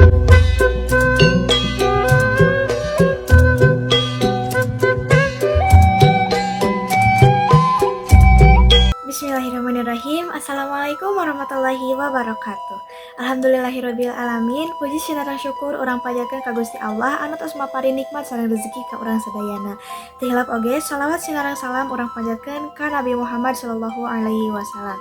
Bismillahirrahmanirrahim. Assalamualaikum warahmatullahi wabarakatuh. Alhamdulillahirabbil alamin. Puji sinareng syukur urang panjatkeun ka Gusti Allah anu tos maparin nikmat sareng rezeki ka urang sadayana. Teu hilap oge sholawat sinareng salam urang panjatkeun ka Nabi Muhammad sallallahu alaihi wasallam.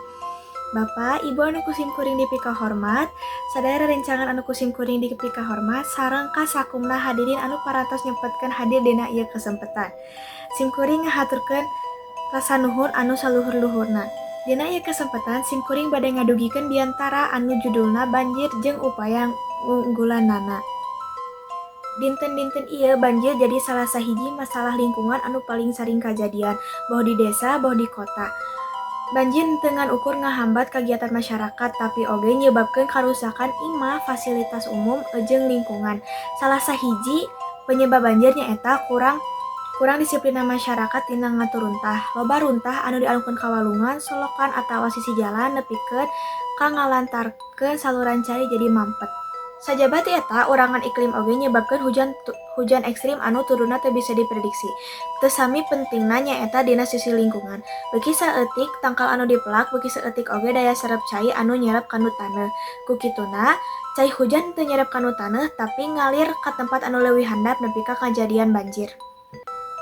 Bapak, Ibu anu ku sim kuring dipikahormat, sadaya rerencangan anu ku sim kuring dipikahormat, sareng ka sakumna hadirin anu parantos nyempetkeun hadir dina ieu kesempatan. Sim kuring ngahaturkeun rasa nuhun anu saluhur-luhurna. Dina ieu kesempatan sim kuring bade ngadugikeun biantara anu judulna banjir jeung upaya ngunggulanana. Dinten-dinten ieu banjir jadi salah sahiji masalah lingkungan anu paling sering kajadian, boh di desa boh di kota. Banjir teu ngan ukur ngahambat kagiatan masyarakat, tapi oge nyebabkeun karusakan imah, fasilitas umum, jeung lingkungan. Salah sahiji penyebab banjir nyaeta kurang kurang disiplina masyarakat dina ngatur runtah. Loba runtah anu dialungkeun ka walungan, solokan atawa sisi jalan nepikeun ka ngalantarkeun saluran cai jadi mampet. Sajaba ti eta, urangan iklim oge nyebabkeun hujan ekstrim anu turunna teu bisa diprediksi. Teu sami pentingna nyaeta dina sisi lingkungan. Beuki saeutik tangkal anu dipelak, beuki saeutik oge daya serep cai anu nyerep kana taneuh. Ku kituna, cai hujan teu nyerep kana taneuh, tapi ngalir ka tempat anu leuwih handap nepi ka kajadian banjir.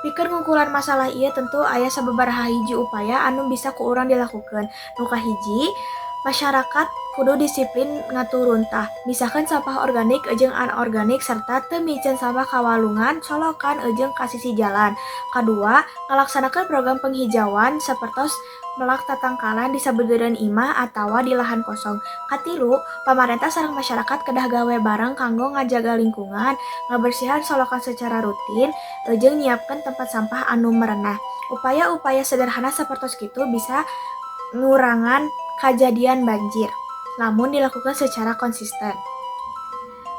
Pikeun ngungkulan masalah ieu tentu aya sababaraha hiji upaya anu bisa ku urang dilakukeun. Nu kahiji, masyarakat kudu disiplin ngatur runtah. Misahkeun sampah organik jeung anorganik serta teu miceun sampah ka walungan, solokan, jeung ka sisi jalan. Kadua, ngalaksanakeun program penghijauan sapertos melak tatangkalan di sabudeureun imah atawa di lahan kosong. Katilu, pamarentah sareng masyarakat kedah gawe bareng kanggo ngajaga lingkungan, ngabersihan solokan secara rutin, jeung nyiapkeun tempat sampah anu merenah. Upaya-upaya sederhana sapertos kitu bisa ngurangan kajadian banjir, lamun dilakukan secara konsisten.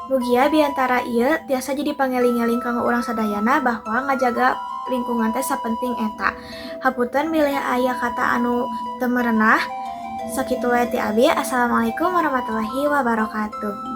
Mugia biantara ieu tiasa jadi pangeling-eling kanggo urang sadayana bahwa ngajaga lingkungan teh sapenting eta. Hapunten bilih aya kata anu teu merenah. Sakitu wae ti abi. Assalamualaikum warahmatullahi wabarakatuh.